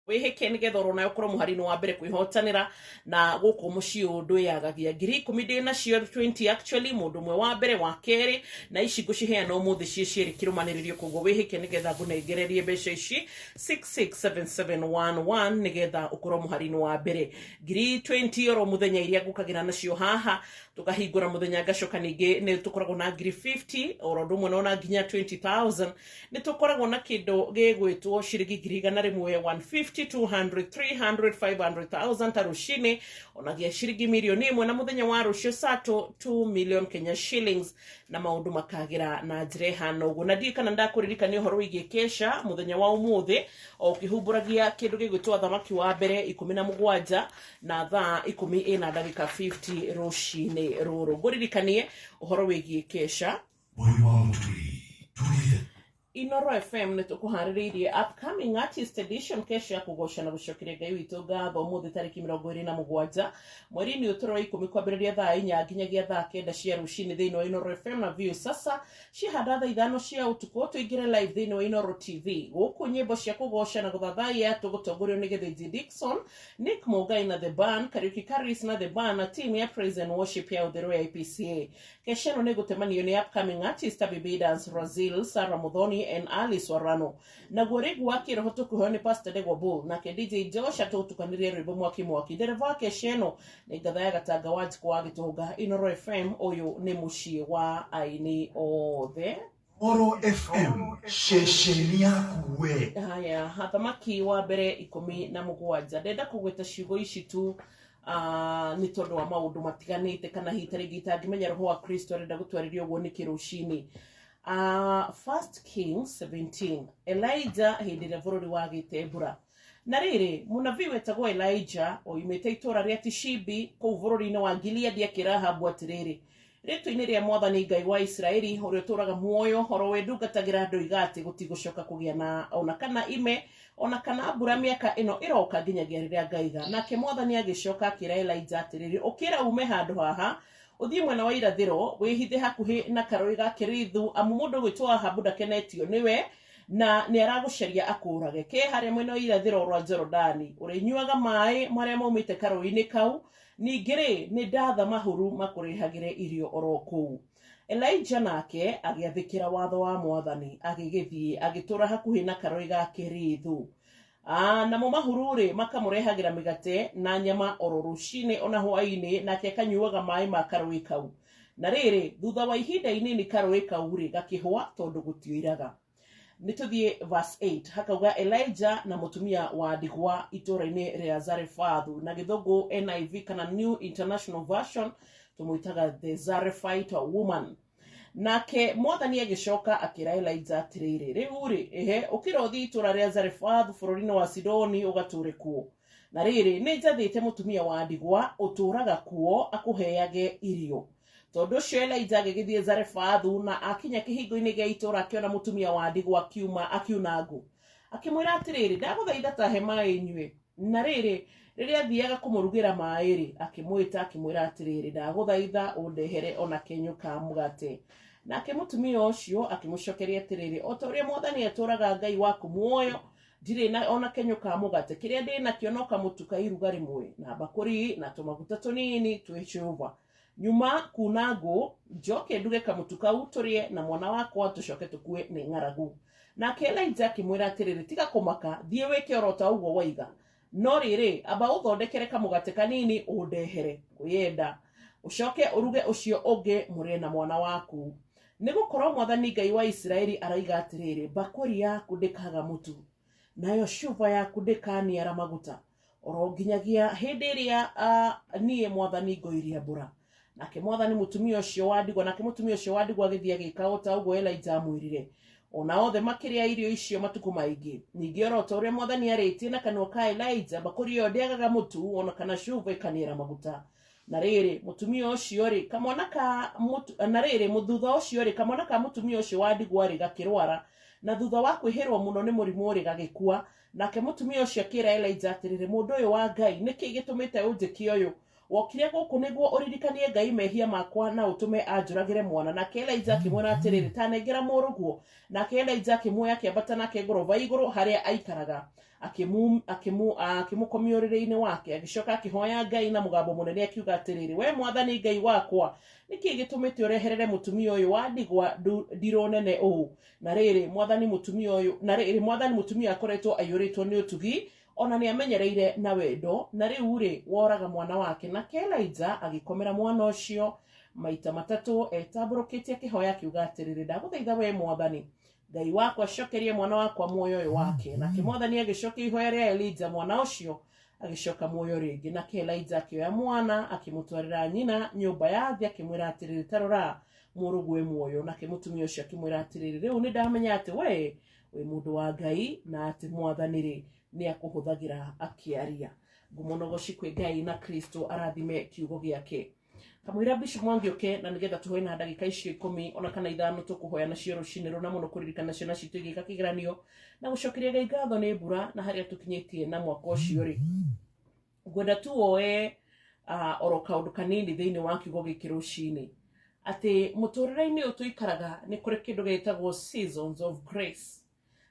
Wĩhĩke nĩgetha oro nawe ũkorwo mũhari-inĩ wa mbere kwĩhotanĩra. Na gũkũ mũciĩ ũyũ ndwĩyagagia 10,000 ndĩ nacio, 20 actually, mũndũ ũmwe wa mbere, wa kerĩ, na ici ngũciheana ũmũthĩ ciĩ cierĩ kĩrũmanĩrĩrio. Koguo wĩhĩke nĩgetha ngũnengererie mbeca ici 667711 nĩgetha ũkorwo mũhari-inĩ wa mbere. 20,000 oro mũthenya iria ngũkagĩra nacio haha, tũkahingũra mũthenya, ngacoka ningĩ nĩ tũkoragwo na 50,000 oro ũndũ ũmwe na ona nginya 20,000. Nĩ tũkoragwo na kĩndũ gĩgwĩtwo ciringi 100,000, 150, 200, 300, 500,000 ta rũcinĩ, ona gĩa ciringi 1,000,000, na mũthenya wa rũciũ sato 2 million Kenya shillings, na maũndũ makagĩra na njĩra ĩhana ũguo. Na ndiũĩ kana ndakũririkania ũhoro wĩgiĩ kesha mũthenya wa ũmũthĩ, o ũkĩhumbũragia kĩndũ gĩgwĩtwo Athamaki wa Mbere 17 na thaa 10:50 rũcinĩ rũrũ. Ngũririkanie ũhoro wĩgiĩ kesha. Mweri wa Mũturi tũrĩ Inoro FM nĩ tũkũharĩrĩirie upcoming artist edition, kesha ya kũgoca na gũcokeria Ngai witũ ngatho, ũmũthĩ tarĩki 27 mweri-inĩ ũtũro wa 10, kwambĩrĩria thaa 4 nginyagia thaa 9 cia rũcinĩ thĩinĩ wa Inoro FM, na Viusasa ciahanda thaa 5 cia ũtukũ tũingĩre live thĩinĩ wa Inoro TV. Gũkũ nyĩmbo cia kũgoca na gũthathaiya tũgũtongorio nĩ Gĩthĩnji Dixon, Nick Mũngai na The Band, Kariuki Karis na The Band, na team ya Praise and Worship ya Ũtheru ya IPCA. Kesha ĩno nĩ gũtemanio nĩ upcoming artist Abibi Dance Razil, Sarah Muthoni and Alice Warano. Naguo rĩgu wa kĩroho tũkũheo nĩ Pastor Ndegwa Bull, nake DJ Josh atũtukanĩrie rwĩmbo mwaki mwaki. Ndereba wa kesha ĩno nĩ ngatha ya Gatanga wa Njikũ wa Gĩtũnga. Inoro FM, ũyũ nĩ mũciĩ wa aini othe. Oro FM, ceceni yaku we. Haya, Athamaki wa Mbere 17. Ndenda kũgweta ciugo ici tu nĩ tondũ wa maũndũ matiganĩte, kana hihi ta rĩngĩ itangĩmenya roho wa Kristo arenda gũtwarĩria ũguo nĩkĩ rũcinĩ. First Kings 17, Elijah hĩndĩ ĩrĩa bũrũri wagĩte mbura. Na rĩrĩ, mũnabii wetagwo Elijah oimĩte itũũra rĩa Tishibi kũu bũrũri-inĩ wa Gileadi akĩra Ahabu atĩrĩrĩ, Rĩĩtwa-inĩ rĩa mwathani Ngai wa Isiraeli ũrĩa ũtũũraga muoyo, oro we ndungatagĩra, ndoiga atĩ gũtigũcoka kũgĩa na o na kana ime o na kana mbura mĩaka ĩno ĩroka nginyagia rĩrĩa ngaiga. Nake mwathani agĩcoka akĩra Elijah atĩrĩrĩ, Ũkĩra uume handũ haha, ũthiĩ mwena wa irathĩro, wĩhithe hakuhĩ na karũũĩ ga Kerithu, amu mũndũ ũgwĩtwo Ahabu ndakenetio nĩwe, na nĩaragũcaria akũũrage. Ke harĩa mwena wa irathĩro rwa Jorodani, ũrĩnyuaga maaĩ marĩa maumĩte karũũĩ-inĩ kau. Ningĩ-rĩ, nĩ ndatha mahuru makũrehagĩre irio o ro kũu. Elija nake agĩathĩkĩra watho wa mwathani, agĩgĩthiĩ, agĩtũũra hakuhĩ na karũũĩ ga Kerithu. Namo mahuru-rĩ, makamũrehagĩra mĩgate na nyama o ro rũcinĩ o na hwaĩ-inĩ, nake akanyuaga maĩ ma karũũĩ kau. Na rĩrĩ, thutha wa ihinda inini karũũĩ kau-rĩ, gakĩhũa tondũ gũtioiraga. Nĩ tũthiĩ verse 8, hakauga Elijah na mũtumia wa ndigwa itũũra-inĩ rĩa Zarefathu. Na gĩthũngũ NIV kana New International Version tũmwĩtaga the Zarephaite woman. Nake mwathani agĩcoka akĩra Elijah atĩrĩrĩ, rĩu-rĩ, ehe, ũkĩra ũthiĩ itũũra rĩa Zarefathu bũrũri-inĩ wa Sidoni ũgatũũre kuo. Na rĩrĩ, nĩ njathĩte mũtumia wa ndigwa ũtũũraga kuo akũheage irio. Tondũ ũcio Elija agĩgĩthiĩ Zarefathu, na akinya kĩhingo-inĩ gĩa itũũra akĩona mũtumia wa ndigwa akiuma akiuna ngũ. Akĩmwĩra atĩrĩrĩ, ndagũthaitha ta he maĩ nyue. Na rĩrĩ, rĩrĩa athiaga kũmũrugĩra maĩ-rĩ, akĩmwĩta akĩmwĩra atĩrĩrĩ, ndagũthaitha ũndehere o na kenyũ ka mũgate. Nake mũtumia ũcio akĩmũcokeria atĩrĩrĩ, o ta ũrĩa mwathani atũũraga Ngai waku muoyo, ndirĩ na ona kenyũ ka mũgate. Kĩrĩa ndĩ nakĩo no kamũtu ka iruga rĩmwe, na mbakũri, na tũmaguta tũnini twĩ cuba. Nyuma kuna ngũ, njoke nduge kamũtu kau tũrĩe na mwana wakwa, tũcoke tũkue nĩ ng'aragu. Nake Elija akĩmwĩra atĩrĩrĩ, tiga kũmaka, thiĩ wĩke oro ta ũguo woiga. No rĩrĩ, amba ũthondekere kamũgate kanini ũndehere kwĩyenda, ũcoke ũruge ũcio ũngĩ mũrĩe na mwana waku. Nĩ gũkorwo mwathani Ngai wa Isiraeli aroiga atĩrĩrĩ, mbakũri yaku ndĩkaga mũtu, nayo cuba yaku ndĩkaniara maguta, oro nginyagia hĩndĩ ĩrĩa niĩ mwathani ngoiria mbura. Nake mwathani mũtumia ũcio wa ndigwa, nake mũtumia ũcio wa ndigwa agĩthiĩ agĩka o ta ũguo Elija amwĩrire. Ona othe makĩrĩa irio icio matukũ maingĩ. Ningĩ oro ta ũrĩa mwathani arĩtie na kanua ka Elija, mbakũri ĩyo ndĩagaga mũtu, ona kana cuba ĩkaniara maguta. Na rĩrĩ, mũtumia ũcio rĩ, kamwana ka mũtu, na rĩrĩ, thutha ũcio rĩ, kamwana ka mũtumia ũcio wa ndigwa rĩ, gakĩrwara, na thutha wa kwĩhĩrwo mũno nĩ mũrimũ rĩ, gagĩkua. Nake mũtumia ũcio akĩra Elija atĩrĩrĩ, mũndũ ũyũ wa Ngai, nĩ kĩĩ gĩtũmĩte ũnjĩke ũyũ? Wokire gũkũ nĩguo ũririkanie Ngai mehia makwa na ũtũme anjũragĩre mwana. Nake Elija akĩmwĩra atĩrĩrĩ, ta nengera mũrũguo. Nake Elija akĩmuoya akĩambata nake ngoroba igũrũ harĩa aikaraga, akĩmũkomia ũrĩrĩ-inĩ wake. Agĩcoka akĩhoya Ngai na mũgambo mũnene akiuga atĩrĩrĩ, we Mwathani Ngai wakwa, nĩkĩ gĩtũmĩte ũreherere mũtumia ũyũ wa ndigwa ndirũ nene ũũ? Na rĩrĩ, Mwathani mũtumia ũyũ, na rĩrĩ, Mwathani mũtumia akoretwo aiyũrĩtwo nĩ ũtugi, ona nĩ amenyereire na wendo, na rĩu rĩ, woraga mwana wake. Nake Elija agĩkomera mwana ũcio maita matatũ etambũrũkĩtie akĩhoya akiuga atĩrĩrĩ, ndagũthaitha we Mwathani Ngai wakwa, cokeria mwana wakwa muoyo ũyũ wake. Nake Mwathani agĩcokia ihoya rĩa Elija, mwana ũcio agĩcoka muoyo rĩngĩ. Nake Elija akĩoya mwana akĩmũtwarĩra nyina nyũmba ya thĩ, akĩmwĩra atĩrĩrĩ, ta rora, mũrũguo e muoyo. Nake mũtumia ũcio akĩmwĩra atĩrĩrĩ, rĩu nĩ ndamenya atĩ we wĩ mũndũ wa Ngai, na atĩ Mwathani rĩ nĩ akũhũthagĩra akĩaria. Ngumo na ũgoci kwĩ Ngai na Kristo arathime kiugo gĩake. Kamũira Bishop Mwangi ũke na nĩgetha tũhoe na ndagĩka icio 10 ona kana 5 tũkũhoya nacio rũcinĩ rũna mũno kũririkana ciana citũ igĩka kĩgeranio na gũcokeria Ngai ngatho nĩ mbura na harĩa tũkinyĩtie na mwaka ũcio rĩ. Ngwenda tu woe oro kaũndũ kanini thĩinĩ wa kiugo gĩkĩ rũcinĩ, atĩ mũtũrĩre-inĩ ũyũ tũikaraga nĩ kũrĩ kĩndũ gĩtagwo seasons of grace,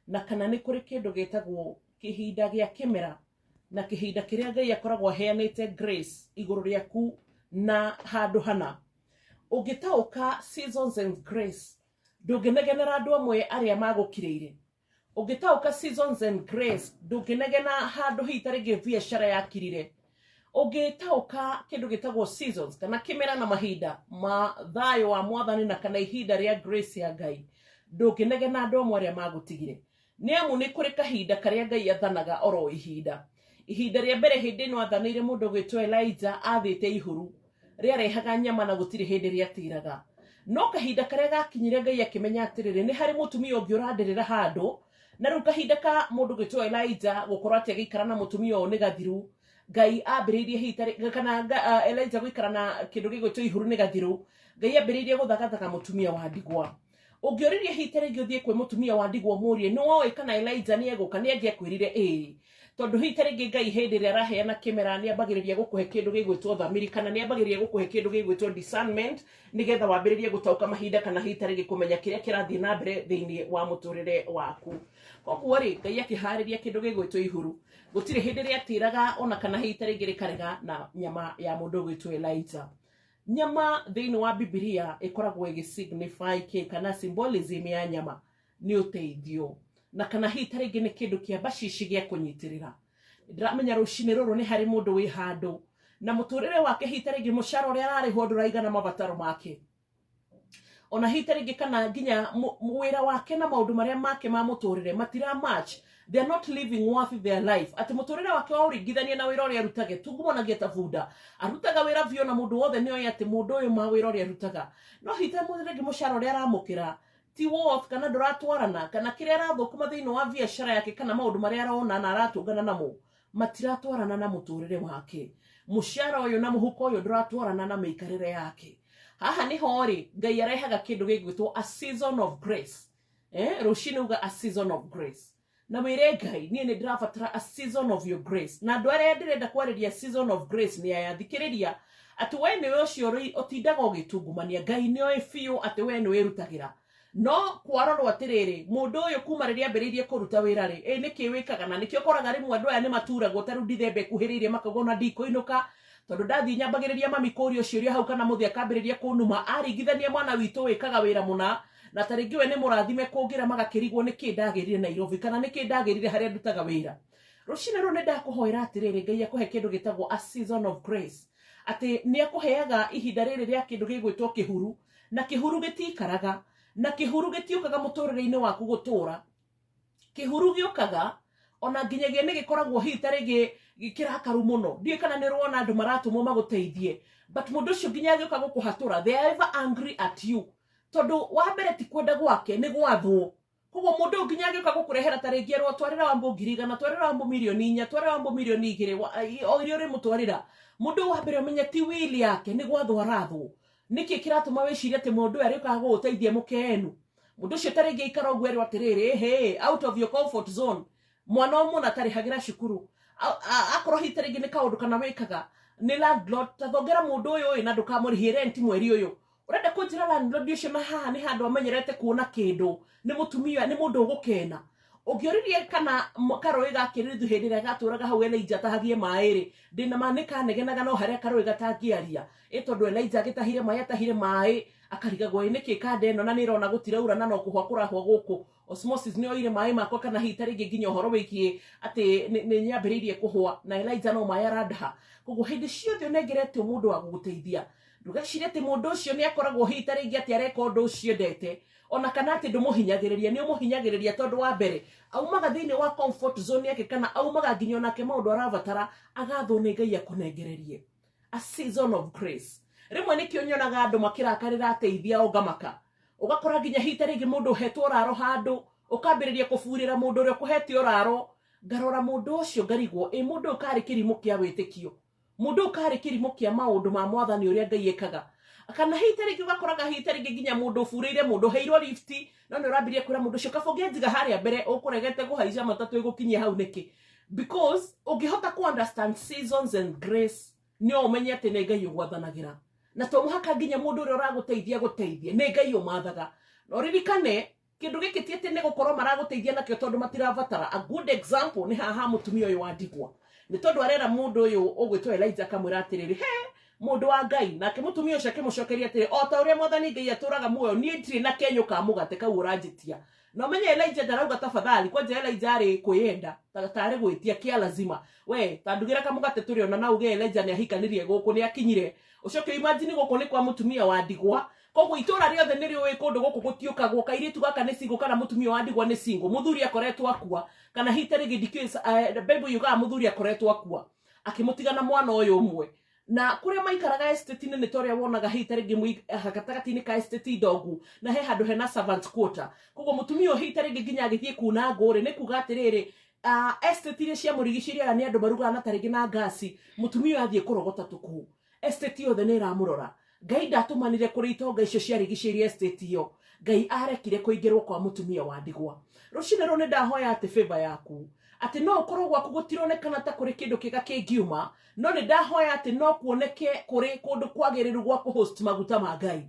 na kana nĩ kũrĩ kĩndũ gĩtagwo kĩhinda gĩa kĩmera, na kĩhinda kĩrĩa Ngai akoragwo aheanĩte grace igũrũ rĩaku na handũ hana. Ũngĩtaũka seasons and grace, ndũngĩnegenera andũ amwe arĩa magũkirĩire. Ũngĩtaũka seasons and grace, ndũngĩnegena handũ hihi ta rĩngĩ biacara yakirire. Ũngĩtaũka kĩndũ gĩtagwo seasons kana kĩmera na mahinda ma thayũ wa Mwathani na kana ihinda rĩa grace ya Ngai, ndũngĩnegena andũ amwe arĩa magũtigire. Nĩ amu nĩ kũrĩ kahinda karĩa Ngai athanaga oro ihinda. Ihinda rĩa mbere hĩndĩ ĩno athanĩire mũndũ ũgwĩtwo Elijah athĩte ihuru rĩarehaga nyama na gũtirĩ hĩndĩ rĩatĩraga. No kahinda karĩa gakinyire Ngai akĩmenya atĩrĩrĩ, nĩ harĩ mũtumia ũngĩ ũrandĩrĩra handũ, na rĩu kahinda ka mũndũ ũgwĩtwo Elijah gũkorwo atĩ agĩikara na mũtumia ũyũ nĩ gathiru. Ngai ambĩrĩirie hihi tarĩ, kana Elijah gũikara na kĩndũ gĩgwĩtwo ihuru nĩ gathiru. Ngai ambĩrĩirie gũthagathaga mũtumia wa ndigwa. Ũngĩoririe hihi ta rĩngĩ ũthiĩ kwĩ mũtumia wa ndigwa ũmũrie nĩ woĩ kana Elijah nĩ egũka, nĩ angĩakwĩrire ĩĩ. Tondũ hihi ta rĩngĩ Ngai hĩndĩ ĩrĩa araheana kĩmera nĩ ambagĩrĩria gũkũhe kĩndũ gĩgwĩtwo thamiri, kana nĩ ambagĩrĩria gũkũhe kĩndũ gĩgwĩtwo discernment, nĩgetha wambĩrĩrie gũtaũka mahinda kana hihi ta rĩngĩ kũmenya kĩrĩa kĩrathiĩ na mbere thĩinĩ wa mũtũrĩre waku. Koguo rĩ, Ngai akĩharĩria kĩndũ gĩgwĩtwo ihuru, gũtirĩ hĩndĩ rĩatĩraga ona kana hihi ta rĩngĩ rĩkarega na nyama ya mũndũ ũgwĩtwo Elijah. Nyama thĩinĩ wa Bibilia ĩkoragwo ĩgĩ signify kĩ, kana symbolism ya nyama nĩ ũteithio, na kana hihi ta rĩngĩ nĩ kĩndũ kĩa bacici gĩa kũnyitĩrĩra. Ndĩramenya rũcinĩ rũrũ nĩ harĩ mũndũ wĩ handũ na mũtũrĩre wake hihi ta rĩngĩ mũcara ũrĩa ararĩhwo ndũraigana mabataro make, ona hihi ta rĩngĩ kana nginya wĩra wake na maũndũ marĩa make ma mũtũrĩre matira match, they are not living worth their life. Atĩ mũtũrĩre wake wa ũringithania na wĩra ũrĩa arutage tungumonagia ta bunda, arutaga wĩra biũ na mũndũ wothe nĩ oĩ atĩ mũndũ ũyũ ma wĩra ũrĩa arutaga, no hihi ta rĩngĩ mũcara ũrĩa aramũkĩra ti worth, kana ndũratwarana, kana kĩrĩa arathũkũma thĩinĩ wa biacara yake kana maũndũ marĩa arona na aratũngana namo matiratwarana na mũtũrĩre wake. Mũcara ũyũ na mũhuko ũyũ ndũratwarana na mĩikarĩre yake. Haha nĩho rĩ Ngai arehaga kĩndũ gĩgwĩtwo a season of grace. Rũcinĩ uga a season of grace, na wĩre Ngai niĩ nĩ ndĩrabatara a season of your grace. Na andũ arĩa ndĩrenda kwarĩria season of grace nĩ aya, thikĩrĩria atĩ we nĩwe ũcio ũtindaga ũgĩtungumania. Ngai nĩ oĩ biũ atĩ we nĩ wĩrutagĩra, no kwarorwo atĩrĩrĩ, mũndũ ũyũ kuma rĩrĩa ambĩrĩirie kũruta wĩra rĩ, nĩkĩ wĩkaga? Na nĩkĩo ũkoraga rĩmwe andũ aya nĩ maturagwo, ta rĩu ndithemba ĩkuhĩrĩirie makauga ona ndikũinũka tondũ ndathiĩ nyambagĩrĩria mami kũũria ciũria hau, kana mũthĩ akambĩrĩria kũnuma aringithania mwana witũ wĩkaga wĩra mũna na ta rĩngĩ we nĩ mũrathime kũngĩra, magakĩrigwo nĩkĩ ndagĩrire Nairobi kana nĩkĩ ndagĩrire harĩa ndutaga wĩra. Rũcinĩ rũrũ nĩ ndakũhoera atĩrĩrĩ, Ngai akũhe kĩndũ gĩtagwo a season of grace, atĩ nĩ akũheaga ihinda rĩrĩ rĩa kĩndũ gĩgwĩtwo kĩhuru, na kĩhuru gĩtikaraga, na kĩhuru gĩtiũkaga mũtũrĩre-inĩ waku gũtũra. Kĩhuru gĩũkaga ona nginyagia nĩ gĩkoragwo hihi ta rĩngĩ kĩrakaru mũno, ndiũĩ kana nĩ ũrona andũ maratũmwo magũteithie, but mũndũ ũcio nginya agĩũka gũkũhatũra, they are ever angry at you, tondũ wa mbere ti kwenda gwake, nĩ gwathwo. Koguo mũndũ ũyũ nginya agĩũka gũkũrehera ta rĩngĩ erwo twarĩra Wambo 100,000, twarĩra Wambo 4,000,000, twarĩra Wambo 2,000,000, o iria ũrĩmũtwarĩra, mũndũ ũyũ wa mbere ũmenye ti will yake, nĩ gwathwo arathwo. Nĩkĩ kĩratũma wĩcirie atĩ mũndũ ũyũ arĩũkaga gũgũteithia mũkenu? Mũndũ ũcio ta rĩngĩ aikara ũguo erwo atĩrĩrĩ, hey, out of your comfort zone, mwana ũmwe atarĩhagĩra cukuru, akorwo hihi ta rĩngĩ nĩ kaũndũ kana wĩkaga Nĩ landlord, ta thongera mũndũ ũyũ ĩ na ndũkamũrĩhie rent mweri ũyũ. Ũrenda kũnjĩra landlord ũcio na haha nĩ handũ amenyerete kuona kĩndũ, nĩ mũtumia, nĩ mũndũ ũgũkena? Ũngĩoririe kana karũĩ ga Kĩrĩthu hĩndĩ ĩrĩa gatũraga hau Elijah atahagie maĩ rĩ, ndĩna ma nĩ kanegenaga, no harĩa karũĩ gatangĩaria ĩ, tondũ Elijah agĩtahire maĩ, atahire maĩ akarigagwo ĩ nĩkĩ kanda ĩno na nĩ ĩrona gũtiraura na no kũhwa kũrahwa gũkũ. Osmosis nĩ oire maĩ makwa, kana hihi ta rĩngĩ nginya ũhoro wĩgiĩ atĩ nĩ nyambĩrĩirie kũhwa na Elijah no maĩ arandaha. Koguo hĩndĩ ciothe ũnengeretio mũndũ wa gũgũteithia, ndũgecirie atĩ mũndũ ũcio nĩ akoragwo hihi ta rĩngĩ atĩ areka ũndũ ũcio endete, ona kana atĩ ndũmũhinyagĩrĩria. Nĩ ũmũhinyagĩrĩria, tondũ wa mbere aumaga thĩinĩ wa comfort zone yake, kana aumaga nginya onake maũndũ arabatara agathwo nĩ Ngai akũnengererie a season of grace. Rĩmwe nĩkĩo nyonaga andũ makĩrakarĩra ateithia o ngamaka. Ũgakora nginya hihi ta rĩngĩ mũndũ ũhetwo ũraro handũ, ũkambĩrĩria kũburĩra mũndũ ũrĩa ũkũhete ũraro. Ngarora mũndũ ũcio ngarigwo, ĩ mũndũ ũyũ karĩ kĩrimũ kĩa wĩtĩkio, mũndũ ũyũ karĩ kĩrimũ kĩa maũndũ ma Mwathani ũrĩa Ngai ekaga. Kana hihi ta rĩngĩ ũgakoraga hihi ta rĩngĩ nginya mũndũ ũburĩire mũndũ ũheirwo lift, no nĩ ũrambirie kwĩra mũndũ ũcio, kaba ũngĩnjiga harĩa mbere, ũkũregete kũhaica matatũ ĩgũkinyia hau nĩkĩ? Because ũngĩhota ku understand seasons and grace, nĩ ũmenye atĩ nĩ Ngai ũgwathanagĩra, na to mũhaka nginya mũndũ ũrĩa ũragũteithia gũteithie, nĩ Ngai ũmathaga. Na ũririkane kĩndũ gĩkĩ ti atĩ nĩ gũkorwo maragũteithia nakĩo tondũ matirabatara. A good example nĩ haha mũtumia ũyũ wa ndigwa, nĩ tondũ arera mũndũ ũyũ ũgwĩtwo Elijah, akamwĩra atĩrĩrĩ, "He mũndũ wa Ngai." Nake mũtumia ũcio akĩmũcokeria atĩrĩ, "O ta ũrĩa Mwathani Ngai atũraga muoyo, niĩ ndirĩ na kenyũ ka mũgate kau ũranjĩtia." Na ũmenye Elijah ndarauga tafadhali. Kwanja Elijah arĩ kwĩyenda tarĩ gwĩtia kĩa lazima, "We ta ndugĩra kamũgate tũrĩ ona." Na uge Elijah nĩ ahikanirie gũkũ, nĩ akinyire. Ũcoke imagine gũkũ nĩ kwa mũtumia wa ndigwa, koguo itũra rĩothe nĩ rĩũĩ kũndũ gũkũ gũtiũkagwo. Kairĩtu gaka nĩ single, kana mũtumia wa ndigwa nĩ single, mũthuri akoretwo akua, kana hihi ta rĩngĩ ndikĩũĩ, Bible yugaga mũthuri akoretwo akua akĩmũtiga na mwana ũyũ ũmwe. Na kũrĩa maikaraga estate-inĩ nĩ ta ũrĩa wonaga hihi ta rĩngĩ gatagatĩ-inĩ ka estate ndongu na he handũ hena servant quarter. Koguo mũtumia ũyũ hihi ta rĩngĩ nginya agĩthiĩ kuna ngũ rĩ, nĩ kuga atĩrĩrĩ, estate iria ciamũrigicĩirie, aya nĩ andũ marugaga na tarĩngĩ na ngasi. Mũtumia ũyũ athiĩ kũrogota tũkũ, estate yothe nĩ ĩramũrora. Ngai ndatũmanire kũrĩ itonga icio ciarigicĩirie estate ĩyo, Ngai arekire kũingĩrwo kwa mũtumia wa ndigwa. Rũcinĩ rũrũ nĩ ndahoya atĩ favor yaku, atĩ no ũkorwo gwaku gũtironekana ta kũrĩ kĩndũ kĩega kĩngiuma, no nĩ ndahoya atĩ no kuoneke kũrĩ kũndũ kwagĩrĩru gwa kũhost maguta ma Ngai.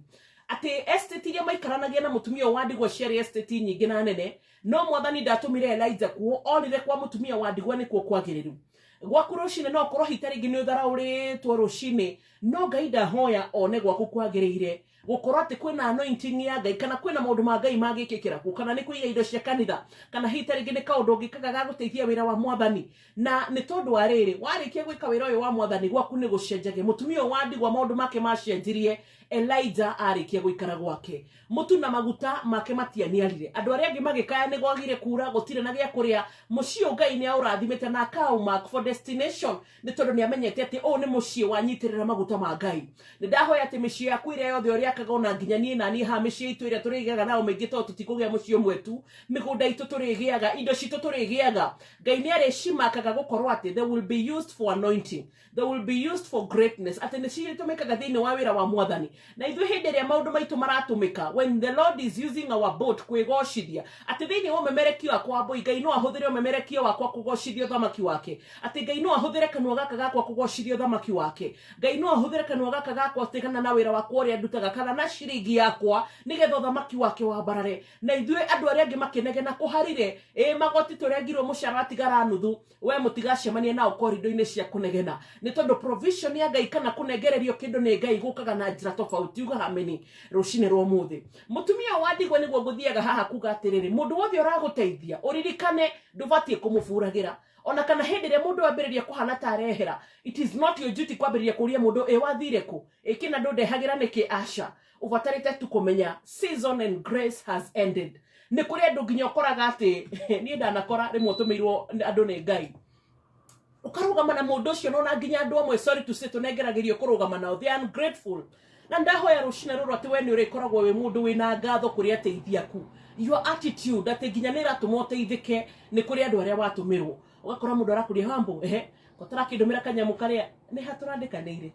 Atĩ estate iria maikaranagia na mũtumia ũyũ wa ndigwa ciarĩ estate nyingĩ na nene, no Mwathani ndatũmire Elijah kuo, onire kwa mũtumia wa ndigwa nĩkuo kwagĩrĩru. Gwaku rũcinĩ no ũkorwo hita rĩngĩ nĩ ũtharaũrĩtwo rũcinĩ, no Ngai ndahoya one gwaku kwagĩrĩire gũkorwo atĩ kwĩna anointing ya Ngai, kana kwĩna maũndũ ma Ngai mangĩkĩkĩra kuo, kana nĩ kũiga indo cia kanitha, kana hihi ta rĩngĩ nĩ kaũndũ ũngĩkaga ga gũteithia wĩra wa Mwathani. Na nĩ tondũ wa rĩrĩ, warĩkia gwĩka wĩra ũyũ wa Mwathani, gwaku nĩ gũcenjagia. Mũtumia ũyũ wa ndigwa maũndũ make macenjirie Elijah arĩkia gũikara gwake. Mũtu na maguta make matianiarire. Andũ arĩa angĩ magĩkaya nĩ gwagire kura, gũtirĩ na gĩa kũrĩa, mũciĩ ũyũ Ngai nĩ aũrathimĩte na akaũmark for destination, nĩ tondũ nĩ amenyete atĩ ũyũ nĩ mũciĩ wanyitĩrĩra maguta ma Ngai. Nĩ ndahoya atĩ mĩciĩ yaku ĩrĩa yothe ũrĩakaga, ona nginya niĩ na niĩ haha, mĩciĩ itũ ĩrĩa tũrĩgĩaga nayo mĩingĩ, tondũ tũtikũgĩa mũciĩ ũmwe tu, mĩgũnda itũ tũrĩgĩaga, indo citũ tũrĩgĩaga, Ngai nĩ arĩcimakaga gũkorwo atĩ they will be used for anointing, they will be used for greatness, atĩ nĩ citũmĩkaga thĩinĩ wa wĩra wa Mwathani. Na ithuĩ hĩndĩ ĩrĩa maũndũ maitũ maratũmĩka, when the Lord is using our boat kwĩgocithia, atĩ thĩinĩ wa ũmemerekio wakwa wa mbũi, Ngai no ahũthĩre ũmemerekio wakwa kũgocithia ũthamaki wake, atĩ Ngai no ahũthĩre kanua gaka gakwa kũgocithia ũthamaki wake, Ngai no ahũthĩre kanua gaka gakwa atĩ kana na wĩra wakwa ũrĩa ndutaga kana na ciringi yakwa nĩgetha ũthamaki wake wambarare. Na ithuĩ andũ arĩa angĩ makĩnegena kũharire ĩ magoti tũrengirwo, mũcara atigara nuthu, we mũtigacemania nao korido-inĩ cia kũnegena, nĩ tondũ provision ya Ngai kana kũnengererio kĩndũ nĩ Ngai gũkaga na njĩra tofauti. Uga ameni rũcinĩ rwa ũmũthĩ. Mũtumia wa ndigwa nĩguo ngũthiaga haha kuga atĩrĩrĩ, mũndũ wothe ũragũteithia, ũririkane ndũbatiĩ kũmũburagĩra, ona kana hĩndĩ ĩrĩa mũndũ ambĩrĩria kũhana ta arehera, it is not your duty kwambĩrĩria kũria mũndũ, "Ĩ wathire kũ? Ĩ kĩna ndũndehagĩra nĩkĩ?" Aca, ũbatarĩte tu kũmenya season and grace has ended. Nĩ kũrĩ andũ nginya ũkoraga atĩ niĩ ndanakora rĩmwe ũtũmĩirwo andũ nĩ Ngai, ũkarũgama na mũndũ ũcio, nona nginya andũ amwe, sorry to say, tũnengeragĩrio kũrũgama nao, they are ungrateful. Na ndahoya rũcinĩ rũrũ atĩ we nĩ ũrĩkoragwo wĩ mũndũ wĩna ngatho kũrĩ ateithia aku, your attitude atĩ nginya nĩ ĩratũma ũteithĩke nĩ kũrĩ andũ arĩa watũmĩrwo. Ũgakora mũndũ arakũria hambo, ehe kotarakĩndũmĩra kanyamũ karĩa nĩ hatũrandĩkanĩire,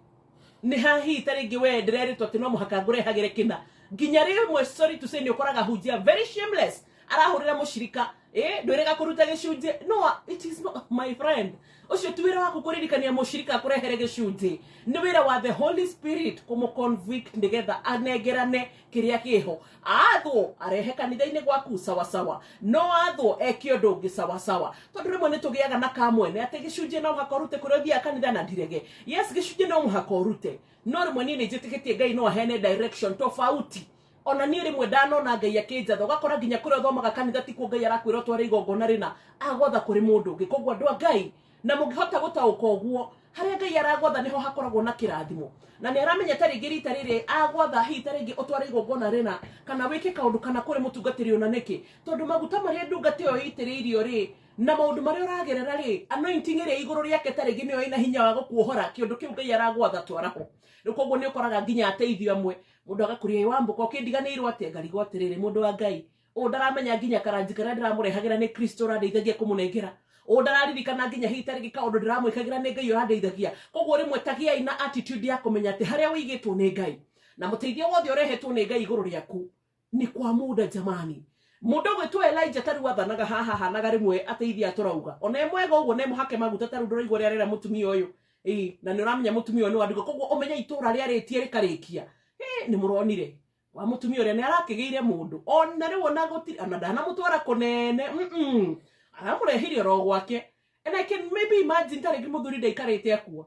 nĩ hahihi ta rĩngĩ we ndĩrerĩtwo atĩ no mũhaka ngũrehagĩre kĩna. Nginya rĩmwe, sorry to say, nĩ ũkoraga hunjia very shameless arahũrĩra mũcirika, ĩ ndwĩrĩga kũruta gĩcunjĩ. No, it is not, my friend. Ũcio ti wĩra waku kũririkania mũcirika akũrehere gĩcunjĩ, nĩ wĩra wa the Holy Spirit kũmũ-convict nĩgetha anengerane kĩrĩa kĩho. Athwo arehe kanitha-inĩ gwaku sawasawa, no athwo eke ũndũ ũngĩ sawasawa, tondũ rĩmwe nĩ tũgĩaga na kamwene atĩ gĩcunjĩ no mũhaka ũrute kũrĩa ũthiaga kanitha na ndirege. Yes, gĩcunjĩ no mũhaka ũrute, no rĩmwe niĩ nĩ njĩtĩkĩtie Ngai no aheane direction tofauti. Ona niĩ rĩmwe ndanona Ngai akĩnjatha, ũgakora nginya kũrĩa ũthomaga kanitha tikuo Ngai arakwĩra ũtware igongona rĩna, agwatha kũrĩ mũndũ ũngĩ. Koguo andũ a Ngai, na mũngĩhota gũtaũka ũguo, harĩa Ngai aragwatha nĩho hakoragwo na kĩrathimo, na nĩ aramenya ta rĩngĩ rita rĩrĩ agwatha hihi ta rĩngĩ ũtware igongona rĩna kana wĩke kaũndũ kana kũrĩ mũtungatĩri ũna. Nĩkĩ? Tondũ maguta marĩa ndungata ĩyo ĩitĩrĩirio rĩ, na maũndũ marĩa ũragerera rĩ, anointing ĩrĩa igũrũ rĩake ta rĩngĩ nĩyo ĩna hinya wa gũkuohora kĩũndũ kĩu Ngai aragwatha twaraho. Rĩu koguo nĩ ũkoraga nginya ateithio amwe, mũndũ agakũria, "Ĩ wambũka ũkĩndiganĩirwo atĩa?" Ngarigwo atĩrĩrĩ, mũndũ wa Ngai ũũ ndaramenya nginya karanji karĩa ndĩramũrehagĩra nĩ Kristo ũrandeithagia kũmũnengera, ũũ ndararirikana nginya hihi tarĩngĩ kaũndũ ndĩramwĩkagĩra nĩ Ngai ũrandeithagia. Koguo rĩmwe tagĩai na attitude ya kũmenya atĩ harĩa ũigĩtwo nĩ Ngai na mũteithio wothe ũrehetwo nĩ Ngai igũrũ rĩaku nĩ kwa muda. Jamani, mũndũ ũgwĩtwo Elijah tarĩu athanaga haha hanaga rĩmwe ateithia tũrauga ona e mwega ũguo na mũhake maguta, tarĩu ndũraigua ũrĩa arera mũtumia ũyũ? Ĩĩ, na nĩ ũramenya mũtumia ũyũ nĩ wa ndigwa, koguo ũmenye itũra rĩarĩtie rĩkarĩkia. Ĩ nĩ mũronire wa mũtumia ũrĩa nĩ arakĩgĩire mũndũ ona rĩu ona gũtirĩ ona ndanamũtwara kũnene, aramũrehire oro gwake. And I can maybe imagine ta rĩngĩ mũthuri ndaikarĩte akua.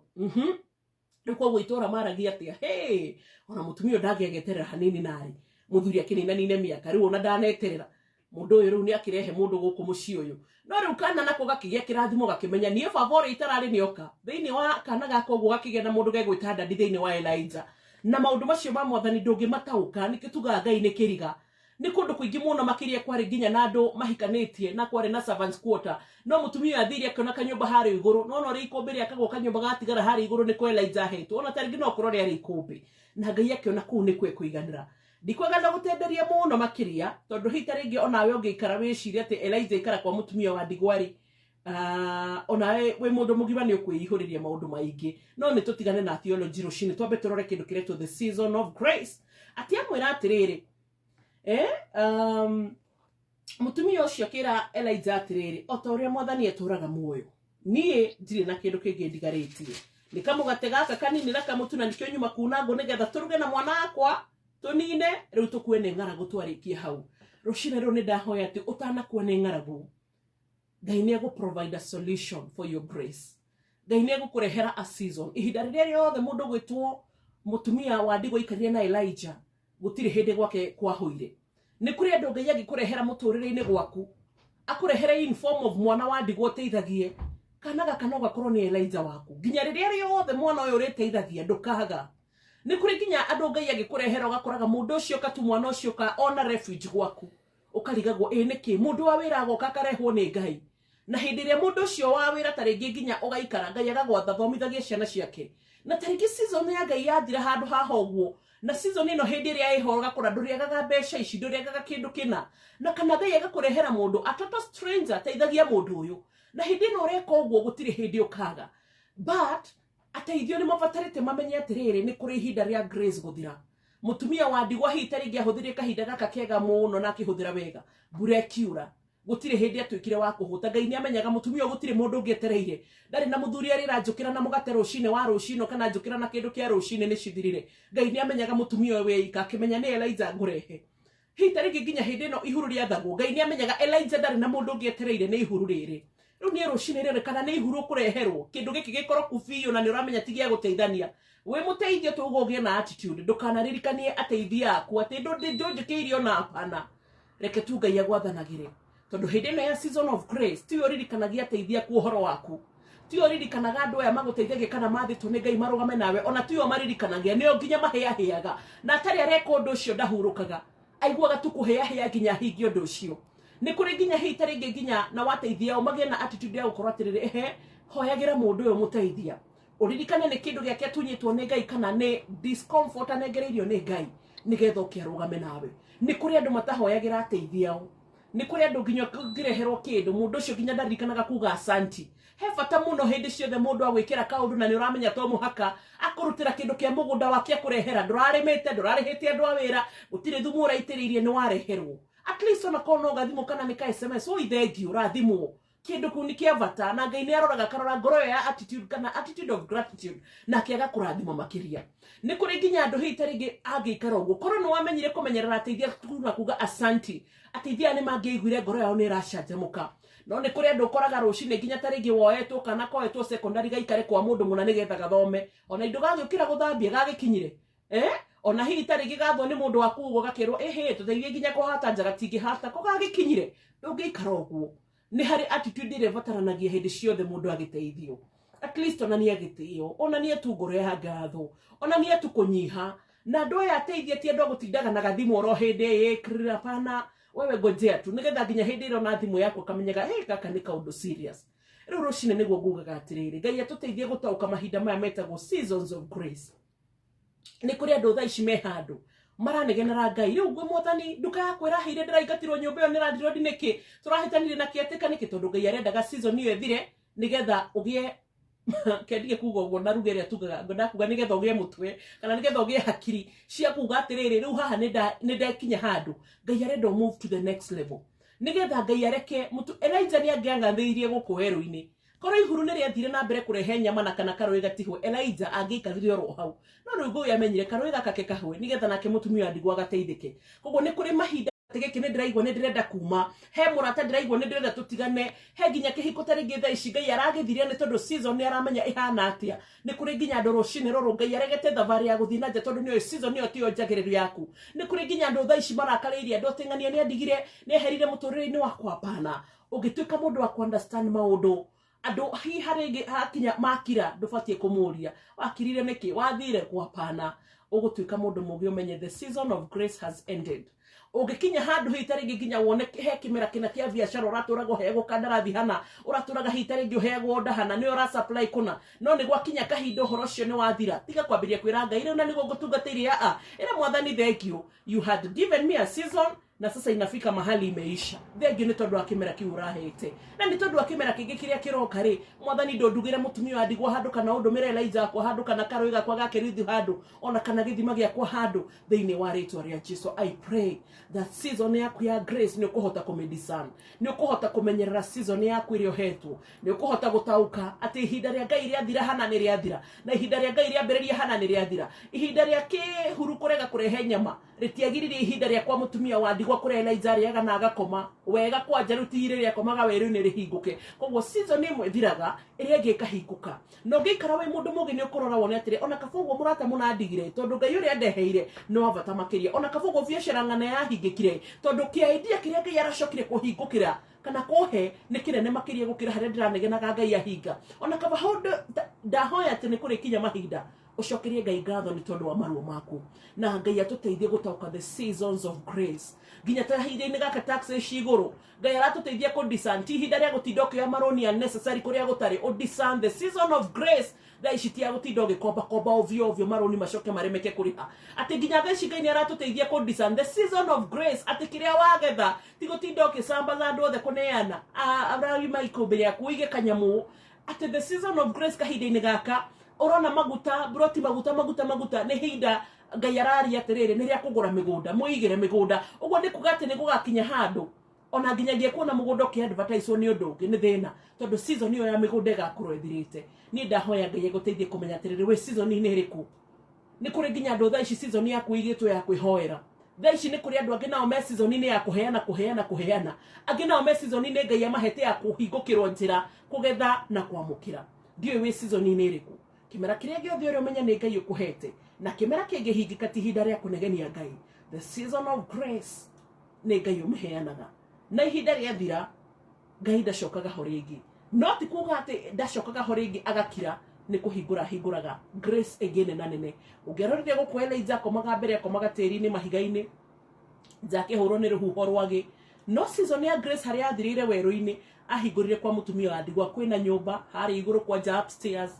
Rĩu koguo itũra maragia atĩa? Hey, ona mũtumia ũyũ ndangĩageterera hanini narĩ mũthuri akĩninanine mĩaka, rĩu ona ndaneterera mũndũ ũyũ, rĩu nĩ akĩrehe mũndũ gũkũ mũciĩ ũyũ. No rĩu kana nako gakĩgĩa kĩrathimo, gakĩmenya niĩ baba ũrĩa itararĩ nĩoka thĩinĩ wa kana gaka, ũguo gakĩgĩa na mũndũ gegwĩta daddy thĩinĩ wa Elijah. Na maũndũ macio ma Mwathani ndũngĩmataũka, nĩkĩo tugaga Ngai nĩ kĩriga. Nĩ kũndũ kũingĩ mũno makĩria kwarĩ nginya na andũ mahikanĩtie na kwarĩ na servants quarter, no mũtumia ũyũ athire akĩona kanyũmba harĩa igũrũ, no ũrĩa ikũmbĩ rĩakagwo, kanyũmba gatigara harĩa igũrũ nĩko Elijah ahetwo, ona tarĩngĩ no korwo rĩarĩ ikũmbĩ, na Ngai akĩona kũu nĩkuo ekũiganĩra. Ndikwenda gũtenderia mũno makĩria, tondũ hihi ta rĩngĩ onawe ũngĩikara wĩcirie atĩ Elijah aikara kwa mũtumia wa ndigwa rĩ, onawe wĩ mũndũ mũgima nĩ ũkwĩihũrĩria maũndũ maingĩ. No nĩ tũtigane na theology rũcinĩ, twambe tũrore kĩndũ kĩretwo the season of grace. Atĩ amwĩra atĩrĩrĩ, mũtumia ũcio akĩra Elijah atĩrĩrĩ, "O ta ũrĩa Mwathani etũraga muoyo, niĩ ndirĩ na kĩndũ kĩngĩ ndigarĩtie, nĩ kamũgate gaka kanini na kamũtu, na nĩkĩo nyuma kuna ngũ nĩgetha tũruge na mwana wakwa tũnine, rĩu tũkue nĩ ng'aragu twarĩkie hau." Rũcinĩ rũu nĩ ndahoya atĩ ũtanakua nĩ ng'aragu, Ngai nĩ egũ provide a solution for your grace. Ngai nĩ egũkũrehera a season. Ihinda rĩrĩa rĩothe mũndũ gwĩtwo mũtumia wa ndigwa aikarire na Elijah, gũtirĩ hĩndĩ gwake kwahũire. Nĩ kũrĩ andũ Ngai angĩkũrehera mũtũrĩre-inĩ gwaku, akũrehere in form of mwana wa ndigwa ũteithagie. Kana gaka no gakorwo nĩ Elijah waku nginya rĩrĩa rĩothe mwana ũyũ ũrĩteithagia ndũkaga. Nĩ kũrĩ nginya andũ Ngai angĩkũrehera, ũgakoraga mũndũ ũcio ka tu mwana ũcio ka ona refuge gwaku, ũkarigagwo ĩ nĩkĩ. Mũndũ wa wĩra agoka akarehwo nĩ Ngai, na hĩndĩ ĩrĩa mũndũ ũcio wa wĩra ta rĩngĩ nginya ũgaikara, Ngai agagwatha thomithagie ciana ciake, na ta rĩngĩ season ya Ngai yathira handũ haha ũguo, na season ĩno hĩndĩ ĩrĩa ĩho ũgakora ndũrĩagaga mbeca ici, ndũrĩagaga kĩndũ kĩna, na kana Ngai agakũrehera mũndũ a total stranger, teithagia mũndũ ũyũ, na hĩndĩ ĩno ũreka ũguo gũtirĩ hĩndĩ ũkaga. But ateithio nĩ mabatarĩte mamenye atĩrĩrĩ, nĩ kũrĩ ihinda rĩa grace gũthira. Mũtumia wa ndigwa hihi ta rĩngĩ ahũthĩrie kahinda gaka kega mũno na akĩhũthĩra wega, mbura ĩkiura, gũtirĩ hĩndĩ atuĩkire wa kũhũta. Ngai nĩ amenyaga mũtumia ũyũ gũtirĩ mũndũ ũngĩ etereire, ndarĩ na mũthuri arĩra njũkĩra na mũgate rũcinĩ wa rũcinĩ kana njũkĩra na kĩndũ kĩa rũcinĩ, nĩ cithirire. Ngai nĩ amenyaga mũtumia ũyũ wĩika, akĩmenya nĩ Elijah ngũrehe. Hihi ta rĩngĩ nginya hĩndĩ ĩno ihuru rĩathagwo, Ngai nĩ amenyaga Elijah ndarĩ na mũndũ ũngĩ etereire, nĩ ihuru rĩrĩ. Rĩu niĩ rũcinĩ rĩrĩ, kana nĩ ihuru ũkũreherwo kĩndũ gĩkĩ gĩkoroku biũ na nĩ ũramenya ti gĩa gũteithania, wĩ mũteithio tuga ũgĩe na attitude, ndũkanaririkanie ateithia aku atĩ ndũnjĩkĩire ona hapana. Reke tu Ngai agwathanagĩre, tondũ hĩndĩ ĩno ya season of grace tiwe ũririkanagia ateithia aku ũhoro waku, tiwe ũririkanaga andũ aya magũteithagia kana mathĩtwo nĩ Ngai marũgame nawe, ona tiwe maririkanagia, nĩo nginya mahĩahĩaga, na atarĩ areka ũndũ ũcio ndahurũkaga, aiguaga tu kũhĩahĩa nginya ahingie ũndũ ũcio. Nĩ kũrĩ nginya hihi ta rĩngĩ nginya na wateithia o magĩe na attitude ya gũkorwo atĩrĩrĩ, ehe, hoyagĩra mũndũ ũyũ mũteithia, ũririkane nĩ kĩndũ gĩake atunyĩtwo nĩ Ngai kana nĩ discomfort anengereirio nĩ Ngai nĩgetha ũke arũgame nawe. Nĩ kũrĩ andũ matahoyagĩra ateithia ao. Nĩ kũrĩ andũ nginya ũngĩreherwo kĩndũ, mũndũ ũcio nginya ndaririkanaga kuga asanti. He bata mũno hĩndĩ ciothe mũndũ agwĩkĩra kaũndũ na nĩ ũramenya to mũhaka akũrutĩra kĩndũ kĩa mũgũnda wake akũrehera, ndũrarĩmĩte, ndũrarĩhĩte andũ a wĩra, gũtirĩ thumu ũraitĩrĩirie, nĩ wareherwo. At least ona korwo no gathimũ kana nĩ ka SMS, oi thengiũ, rathimwo. Kĩndũ kĩu nĩ kĩa bata, na Ngai nĩ aroraga akarora ngoro ĩyo ya attitude kana attitude of gratitude, nake agakũrathima makĩria. Nĩ kũrĩ nginya andũ hihi ta rĩngĩ angĩikara ũguo, korwo nĩ wamenyire kũmenyerera ateithia aku na kuga asanti, ateithia aya nĩ mangĩaiguire ngoro yao nĩ ĩracanjamũka. No nĩ kũrĩ andũ ũkoraga rũcinĩ nginya ta rĩngĩ woetwo kana koetwo secondary gaikare kwa mũndũ mũna nĩgetha gathome, ona indo gagĩũkĩra gũthambia gagĩkinyire, ona hihi ta rĩngĩ gathwo nĩ mũndũ waku ũguo gakĩrwo ĩhĩ tũteithie nginya kũhata nja gatingĩhata ko gagĩkinyire. Ndũngĩikara ũguo. Nĩ harĩ attitude ĩrĩa ĩbataranagia hĩndĩ ciothe mũndũ agĩteithio. At least onanie gĩtĩo, onanie tu ngoro ya ngatho, onanie tu kũnyiha. Na andũ aya ateithia ti andũ a gũtindaga na gathimũ oro hĩndĩ ĩ krr, hapana. Wewe ngojea tu nĩgetha nginya hĩndĩ ĩrĩa ona thimũ yaku akamenyaga hey, gaka nĩ kaũndũ serious. Rĩu rũcinĩ nĩguo ngugaga atĩrĩrĩ, Ngai atũteithie gũtaũka mahinda maya metagwo seasons of grace. Nĩ kũrĩ andũ thaa ici me handũ maranegenera Ngai. Rĩu ngwĩ Mwathani, nduka yakwa ĩraheire, ndĩraingatirwo nyũmba ĩyo nĩ landlord nĩkĩ, tũrahĩtanire na kĩatĩka nĩkĩ? Tondũ Ngai arendaga season ĩyo ĩthire nĩgetha ũgĩe kendige kuga ũguo na ruga ĩrĩa tugaga, ngwendaga kuga nĩgetha ũgĩe mũtwe kana nĩgetha ũgĩe hakiri cia kuga atĩrĩrĩ, rĩu haha nĩ ndekinya handũ. Ngai arenda ũ move to the next level nĩgetha Ngai areke mũtu. Elijah nĩ angĩang'athĩirie gũkũ werũ-inĩ. Korwo ihuru nĩ rĩathire na mbere kũrehe nyama na kana karũĩ gatihwe, Elijah angĩaikarire oro hau. No rĩu Ngũgĩ amenyire karũĩ gaka ke kahwe nĩgetha nake mũtumia wa ndigwa agateithĩke. Koguo nĩ kũrĩ mahinda atĩ gĩkĩ nĩ ndĩraigua nĩ ndĩrenda kuma, he mũrata ndĩraigua nĩ ndĩrenda tũtigane, he nginya kĩhiko ta rĩngĩ thaa ici Ngai aragĩthiria nĩ tondũ season nĩ aramenya ĩhana atĩa. Nĩ kũrĩ nginya andũ rũcinĩ rũrũ Ngai aregete thabarĩ ya gũthiĩ na nja tondũ nĩoĩ season ĩyo tiyo njagĩrĩru yaku. Nĩ kũrĩ nginya andũ thaa ici marakarĩirie andũ atĩ ng'ania nĩ andigire, nĩ eherire mũtũrĩre-inĩ wakwa. Hapana. Ũngĩtuĩka mũndũ wa ku-understand maũndũ, andũ hihi harĩ hakinya makira, ndũbatiĩ kũmũria wakirire nĩkĩ, wathire kũ? Hapana. Ũgũtuĩka mũndũ mũgĩ ũmenye the season of grace has ended. Ũngĩkinya handũ hihi ta rĩngĩ nginya wone he kĩmera kĩna kĩa biacara ũratũraga ũheagwo kandarathi hana, ũratũraga hihi ta rĩngĩ ũheagwo order hana, nĩwe ũra supply kũna, no nĩ gwakinya kahinda ũhoro ũcio nĩ wathira, tiga kwambĩrĩria kwĩra Ngai rĩu na nĩguo ngũtungatĩire. Aa, ĩra Mwathani thank you, you had given me a season na sasa inafika mahali imeisha. Thengiũ nĩ tondũ wa kĩmera kĩu ũrahete, na nĩ tondũ wa kĩmera kĩngĩ kĩrĩa kĩroka rĩ, Mwathani ndũndugĩre mũtumia wa ndigwa handũ, kana ũndũmĩre Elijah wakwa handũ, kana karũĩ gakwa ga Kerithu handũ, ona kana gĩthima gĩakwa handũ, thĩinĩ wa rĩtwa rĩa Jesu. I pray that season yaku ya grace nĩ ũkũhota kũmĩdiscern, nĩ ũkũhota kũmenyerera season yaku ĩrĩa ũhetwo, nĩ ũkũhota gũtaũka atĩ ihinda rĩa Ngai rĩathira hana nĩ rĩathira, na ihinda rĩa Ngai rĩambĩrĩria hana nĩ rĩathira. Ihinda rĩa kĩhuru kũrega kũrehe nyama rĩtiagiririe ihinda rĩa kwa mũtumia wa ndigwa kũrĩa Elijah arĩaga na agakoma wega kwanja, rĩu ti rĩrĩa akomaga werũ-inĩ rĩhingũke. Koguo season ĩmwe ĩthiraga, ĩrĩa ĩngĩ ĩkahingũka. Na ũngĩikara wĩ mũndũ mũgĩ nĩ ũkũrora wone atĩrĩ, ona kaba ũguo mũrata mũnandigire, tondũ Ngai ũrĩa andeheire nĩ wa bata makĩria. Ona kaba ũguo biacara ng'ana yahingĩkire, tondũ kĩa idea kĩrĩa Ngai aracokire kũhingũkĩra kana kũhe nĩ kĩnene makĩria gũkĩra harĩa ndĩranegenaga Ngai ahinga. Ona kaba hau ndahoya atĩ nĩ kũrĩkinya mahinda ũcokerie Ngai ngatho nĩ tondũ wa maruo maku. Na Ngai atũteithie gũtaũka the seasons of grace. Nginya ta ihinda-inĩ gaka tax ici igũrũ, Ngai aratũteithia kũ discern. Ti ihinda rĩa gũtinda ũkĩoya marũni unnecessary kũrĩa gũtarĩ. Ũ discern the season of grace thaa ici ti ya gũtinda ũgĩkombakomba ovyo ovyo marũni macoke maremeke kũrĩha. Atĩ nginya thaa ici Ngai nĩ aratũteithia kũ discern the season of grace, atĩ kĩrĩa wagetha ti gũtinda ũgĩcambaza andũ othe kũneana aragima ikũmbĩ rĩaku ũige kanyamũ. Atĩ the season of grace kahinda-inĩ gaka ũrona maguta broti maguta maguta maguta, nĩ ihinda Ngai araria atĩrĩrĩ, nĩ rĩa kũgũra mĩgũnda, mũigĩre mĩgũnda. Ũguo nĩ kuga atĩ nĩ gũgakinya handũ ona nginyagia kuona mũgũnda ũkĩ-advertise nĩ ũndũ ũngĩ nĩ thĩna, tondũ season ĩyo ya mĩgũnda ĩgakorwo ĩthirĩte. Niĩ ndahoya Ngai agũteithie kũmenya atĩrĩrĩ, wĩ season-inĩ ĩrĩkũ. Nĩ kũrĩ nginya andũ thaa ici season yaku ĩigĩtwo ya kwĩhoera. Thaa ici nĩ kũrĩ andũ angĩ nao me season-inĩ ya kũheana kũheana kũheana, angĩ nao me season-inĩ Ngai amahete ya kũhingũkĩrwo njĩra, kũgetha na kwamũkĩra. Ndiũĩ wĩ season-inĩ ĩrĩkũ. Kĩmera kĩrĩa gĩothe ũrĩa ũmenya nĩ Ngai ũkũhete, na kĩmera kĩngĩhingĩka ti ihinda rĩa kũnegenia Ngai. The season of grace nĩ Ngai ũmĩheanaga, na ihinda rĩathira Ngai ndacokaga ho rĩngĩ. No ti kuga atĩ ndacokaga ho rĩngĩ agakira, nĩ kũhingũra ahingũraga grace ĩngĩ nena nene. Ũngĩarorire gũkũ Elijah akomaga mbere, akomaga tĩri-inĩ mahiga-inĩ nja akĩhũrwo nĩ rũhuho rwagĩ. No season ya grace harĩa athirĩire werũ-inĩ, ahingũrire kwa mũtumia wa ndigwa, kwĩna nyũmba harĩa igũrũ kwanja upstairs,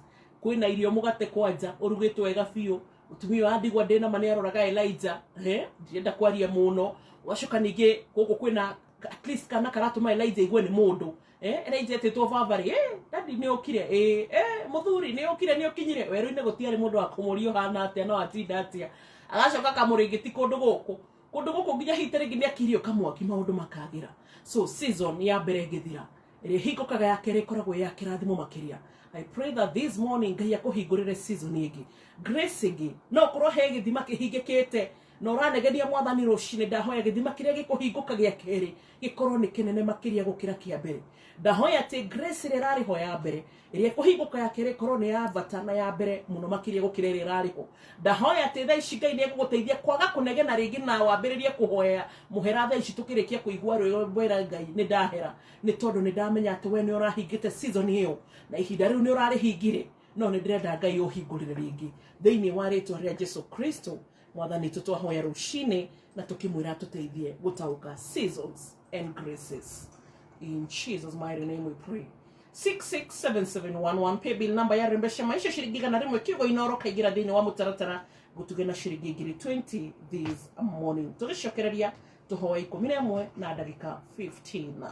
kwĩna irio, mũgate kwanja ũrugĩtwo wega biũ. Mũtumia wa ndigwa ndĩna ma nĩ aroraga Elijah, he ndirenda kwaria mũno. Ũgacoka ningĩ gũkũ kwĩna at least kana karatũma Elijah aigue nĩ mũndũ. Elijah etĩtwo baba rĩ, daddy nĩ ũkire, mũthuri nĩ ũkire, nĩ ũkinyire werũ-inĩ. Gũtiarĩ mũndũ wa kũmũria ũhana atĩa, no atinda atĩa. Agacoka akamũrĩngĩti kũndũ gũkũ, kũndũ gũkũ nginya hihi ta rĩngĩ nĩ akirio kamwaki, maũndũ makagĩra. So season ya mbere ĩngĩthira, Ĩrĩa ĩhingũkaga ya kerĩ ĩkoragwo ya kĩrathimo makĩria. I pray that this morning Ngai akũhingũrĩre season ĩngĩ, grace ĩngĩ. No ũkorwo he gĩthima kĩhingĩkĩte na ũranegenia Mwathani rũcinĩ, ndahoya gĩthima kĩrĩa gĩkũhingũka gĩa kerĩ gĩkorwo nĩ kĩnene makĩria gũkĩra kĩa mbere. Ndahoya atĩ grace ĩrĩa ĩrarĩ ho ya mbere, ĩrĩa ĩkũhingũka ya kerĩ ĩkorwo nĩ ya bata na ya mbere mũno makĩria gũkĩra ĩrĩa ĩrarĩ ho. Ndahoya atĩ thaa ici Ngai nĩ egũgũteithia kwaga kũnegena rĩngĩ na wambĩrĩrie kũhoya mũhera thaa ici tũkĩrĩkia kũigua rwĩmbo ĩra Ngai nĩ ndahera, nĩ tondũ nĩ ndamenya atĩ we nĩ ũrahingĩte season ĩyo na ihinda rĩu nĩ ũrarĩhingire, no nĩ ndĩrenda Ngai ũhingũrĩre rĩngĩ thĩinĩ wa rĩtwa rĩa Jesu Kristo Mwathani tũ twahoya rũcinĩ na tũkĩmwĩra tũteithie gũtaũka seasons and graces. In Jesus' mighty name we pray. 667711 paybill number ya Rembesha Maisha, ciringi 100 kiugo Inoro kaingĩra thĩinĩ wa mũtaratara gũtuge na ciringi 20,000 this morning. Tũgĩcokereria tũhoe 11 na ndagĩka 15.